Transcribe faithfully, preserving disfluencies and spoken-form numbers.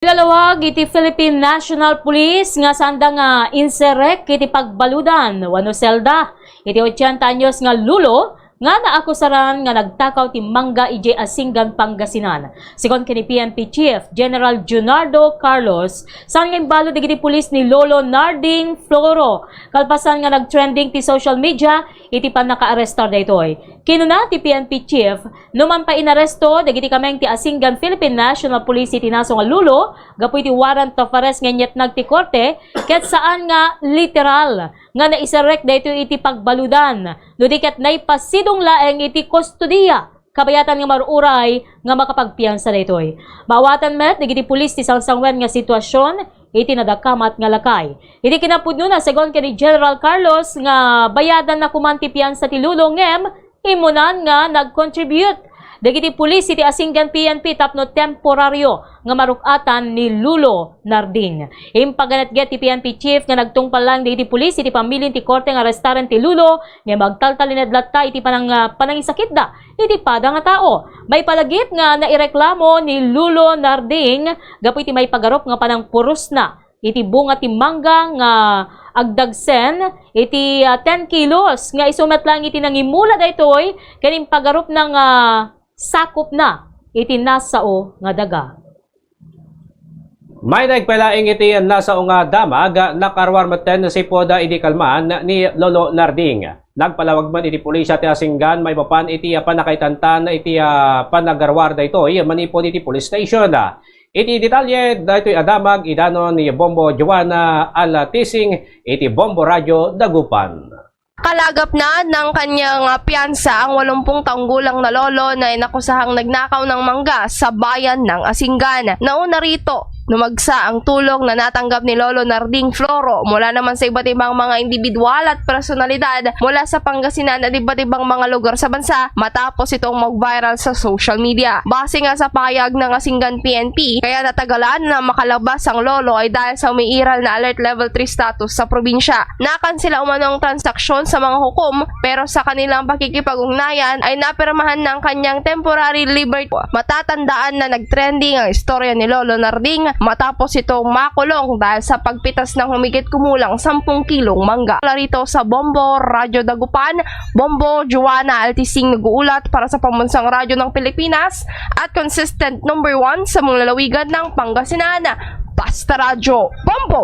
Ilalawag iti Philippine National Police nga sanda nga inserek iti pagbaludan wenno selda iti ochenta anyos nga lolo nga naakusaran nga nagtakaw ti mangga idiay Asingan, Pangasinan. Segun ken ni P N P Chief General Junardo Carlos, saan nga imbalud dagiti pulis ni Lolo Narding Floro kalpasan nga nagtrending ti social media iti pannakaarestar daytoy. Kinuna ti P N P Chief, numan pay inaresto dagiti kameng ti Asingan Philippine National Police iti naso nga lolo gapu iti warrant of arrest nga inyatnag ti korte ket saan nga literal nga naiserrek daytoy iti pagbaludan, no di ket naipasidong laeng iti kustodiya, kabayatan nga maruray nga makapagpiansa daytoy. Maawatan met dagiti pulis ti sangsangbay nga sitwasyon iti nadakamat nga lakay. Iti kinapudnona, segun ken ni General Carlos nga bayadanna koman ti piansa ti lolo ngem immunan nga nag-contribute dagiti pulis iti Asingan P N P tapno temporario nga maruk-atan ni Lolo Narding. Impaganetget ti P N P chief nga nagtungpal laeng dagiti pulis iti pamilien ti korte nga arestaren ti lolo ngem agtaltalinaed latta iti panang-, ah, panangisakitda iti pada nga tao. Maipalagip nga naireklamo ni Lolo Narding gapu iti maipagarup nga panangpurosna iti bunga ti mangga nga agdagsen iti, ah, ten kilos nga isu met laeng iti nangimula daytoy ken impagarupna nga sakopna iti nasao nga daga. Maideg pay laeng iti nasao nga damag, nakaruar metten sipud idi kalman ni Lolo Narding. Nagpalawag met iti pulisya ti Asingan maipapan iti pannakaitantan iti, ah, panagaruar daytoy manipud iti police station. Iti detalye daytoy a damag, idanon ni Bombo Joanna Alatising iti Bombo Radio Dagupan. Kalagapna ng kanyang, ah, piyansa ang walumpung taong gulang na lolo na inakusahang nagnakaw ng mangga sa bayan ng Asingan. Nauna rito, numagsa ang tulong na natanggap ni Lolo Narding Floro mula naman sa iba't ibang mga individual at personalidad mula sa Pangasinan at iba't ibang mga lugar sa bansa matapos itong mag-viral sa social media. Base nga sa pahayag ng Asingan P N P, kaya natagalan na makalabas ang lolo ay dahil sa umiiral na Alert Level three status sa probinsya. Nakansela umano ang transaksyon sa mga hukom, pero sa kanilang pakikipag-ugnayan ay napirmahan na ang kanyang temporary liberty. Matatandaan na nagtrending ang istorya ni Lolo Narding matapos itong makulong dahil sa pagpitas ng humigit kumulang sampung kilong mangga. Mula rito sa Bombo, Radyo Dagupan, Bombo, Joanna Altising nag-uulat para sa Pambansang Radyo ng Pilipinas at consistent number one sa mga lalawigan ng Pangasinan. Basta Radyo, Bombo!